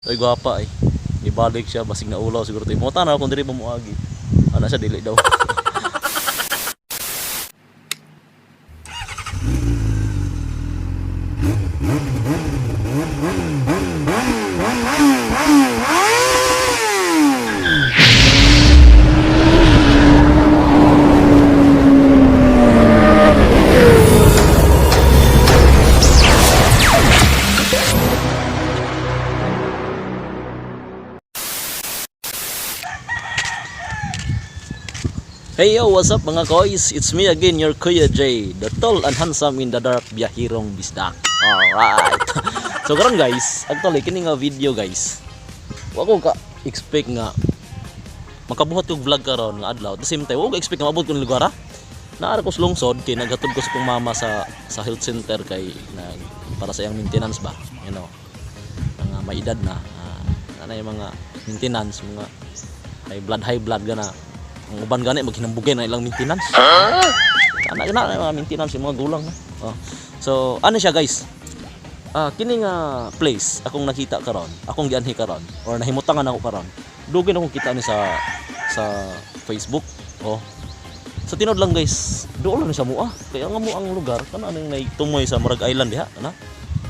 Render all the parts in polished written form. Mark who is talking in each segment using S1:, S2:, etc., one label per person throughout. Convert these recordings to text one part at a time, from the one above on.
S1: Ay, gwapa eh. Ibalik siya basig na ulaw siguro to. Mo tanaw kung diri pa moagi. Ana siya, dili daw. Hey yo, what's up, mga koys? It's me again, your Kuya J, the tall and handsome in the dark biyahirong bisdak. Alright. So karon guys, actually kini nga video guys, wa ko ka expect nga makabuhat kog vlog karon nga adlaw. At the same time, wa ko expect nga maabot ko ng lugar ah. Naara ko sa lungsod kay naghatod ko sa kong mama sa health center kay nag para sa iyang maintenance ba, you know. Mga may edad na, ana yung mga maintenance, mga high blood gana. Ang uban gani maghinambugay na ilang maintenance. Ana gana mga maintenance yung mga gulang na. Oh. So, ano siya guys? Kini nga place akong nakita karon, akong gianhi karon or nahimutangan ako karon. Dugay na akong kita ni sa Facebook. Oh. Sa tinod lang guys, doon lang ni sa mua. Kaya nga mo ang lugar kana ning naitumoy sa Murag Island diha, ana.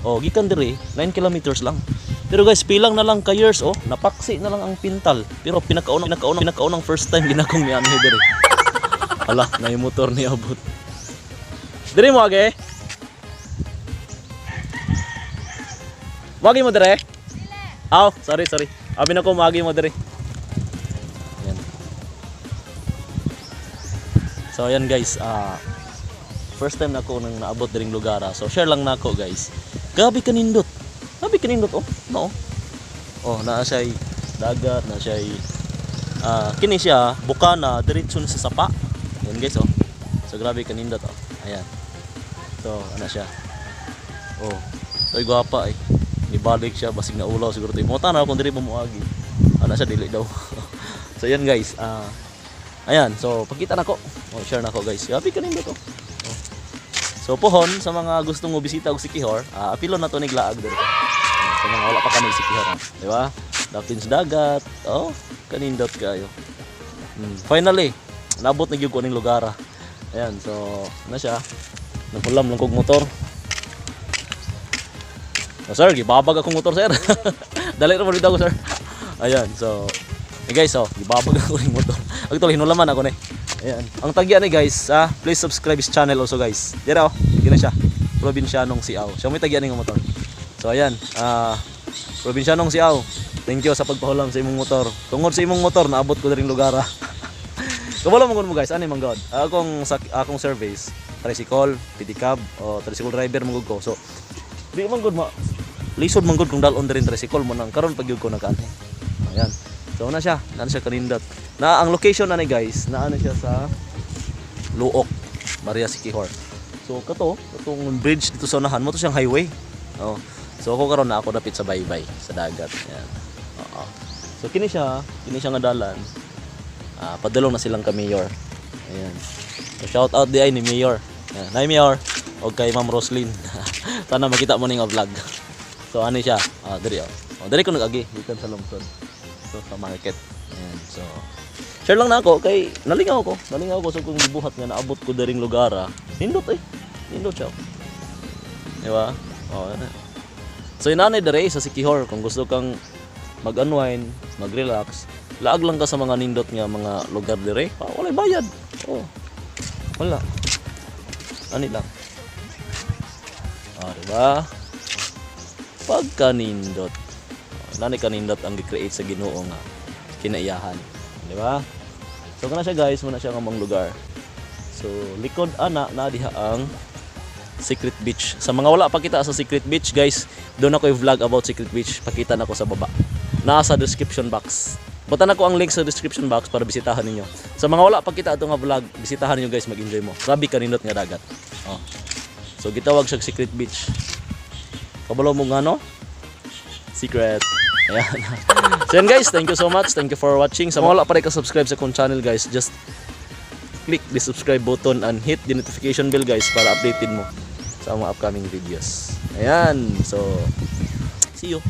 S1: Oh, gikan diri 9 kilometers lang. Pero guys, pilang na lang ka years oh, napaksi na lang ang pintal. Pero pinakaunang first time ginakong nianhi diri. Hala, na yung motor ni abot. Diri mo age. Magi mo dire? Aw, sorry, sorry. Abi na ko magi mo dire. Ayan. So ayan guys, first time na ako nang naabot diring lugar ah. So share lang nako guys. Grabe kanindot. Grabe kanindot oh. No. Oh, naa siya dagat, naa siya kini siya bukana diretso na sa sapa. Ayan guys oh. So grabe kanindot oh. Ayan. So ana siya. Oh. Ay, gwapa eh. Ibalik siya basig na ulaw siguro to. Mo tanaw kung diri pa moagi. Ana siya, dili daw. So ayan guys, ayan, so pagkita nako. Oh, share nako guys. Grabe kanindot oh. Oh. So pohon sa mga gustong mo bisita og Siquijor, apilo na to ni Glaag diri. Sa mga wala pa kami Siquijor, di ba? Dapin sa dagat. Oh, kanindot kayo. Finally, nabot na gyud ko ning lugar ah. Ayan, so na siya. Naghulam lang kog motor. Oh, sir, gibabag akong motor, sir. Dali ra mo dito ako, sir. Ayan, so hey guys, oh, gibabag ako ning motor. Actually, hinulaman ako ni. Ayan. Ang tagya ni guys, please subscribe his channel also guys. Dira oh, gina siya. Probinsyanong Siaw. Siya may tagya ning motor. So ayan, Probinsyanong Siaw. Thank you sa pagpahulam sa imong motor. Tungod sa imong motor, naabot ko diring lugar ah. Kabalo mo mo guys, ani man god. Akong sa akong service, tricycle, pedicab o tricycle driver man gud ko. So di man gud ma lisod man gud kung dalon diri tricycle mo nang karon pag gyud ko nakaanhi. Ayan. So na siya kanindot. Na ang location na ni guys, naa na siya sa Luok, Maria Siquijor. So kato, katong bridge dito sa unahan mo to siyang highway. Oh. So ako karon na ako dapit sa baybay sa dagat. Ayan. Oo. So kini siya nga dalan. Padulong na silang ka mayor. Ayan. So shout out di ay ni Mayor. Ayan. Nay Mayor og kay Ma'am Roslyn. Sana makita mo ning vlog. So ano siya? Diri oh. Oh, diri ko nag-agi gikan sa lungsod. So sa market. Ayan. So share lang na ako kay nalingaw ko. Nalingaw ko so kung gibuhat nga naabot ko diring lugar ah. Nindot eh. Nindot siya. Di ba? Oh, ano. So inanay dere sa Siquijor kung gusto kang mag-unwind, mag-relax, laag lang ka sa mga nindot nga mga lugar dire. Walay bayad. Oh. Wala. Ani lang. Ah, di ba? Pagkanindot. Oh, nani kanindot ang gi-create sa Ginoo nga kinaiyahan. Di ba? So kana siya guys, muna siya nga mga lugar. So likod ana na diha ang Secret Beach. Sa mga wala pa kita sa Secret Beach guys, doon ako i-vlog about Secret Beach. Pakita na ko sa baba. Nasa description box. Butan ako ang link sa description box para bisitahan ninyo. Sa mga wala pa kita ato nga vlog, bisitahan ninyo guys, mag-enjoy mo. Grabe kanindot nga dagat. Oh. So gitawag siya Secret Beach. Kabalo mo nga no? Secret. Ayan. So yan guys, thank you so much. Thank you for watching. Sa mga wala pa rin ka-subscribe sa akong channel guys, just click the subscribe button and hit the notification bell guys para updated mo sa mga upcoming videos. Ayan. So, see you.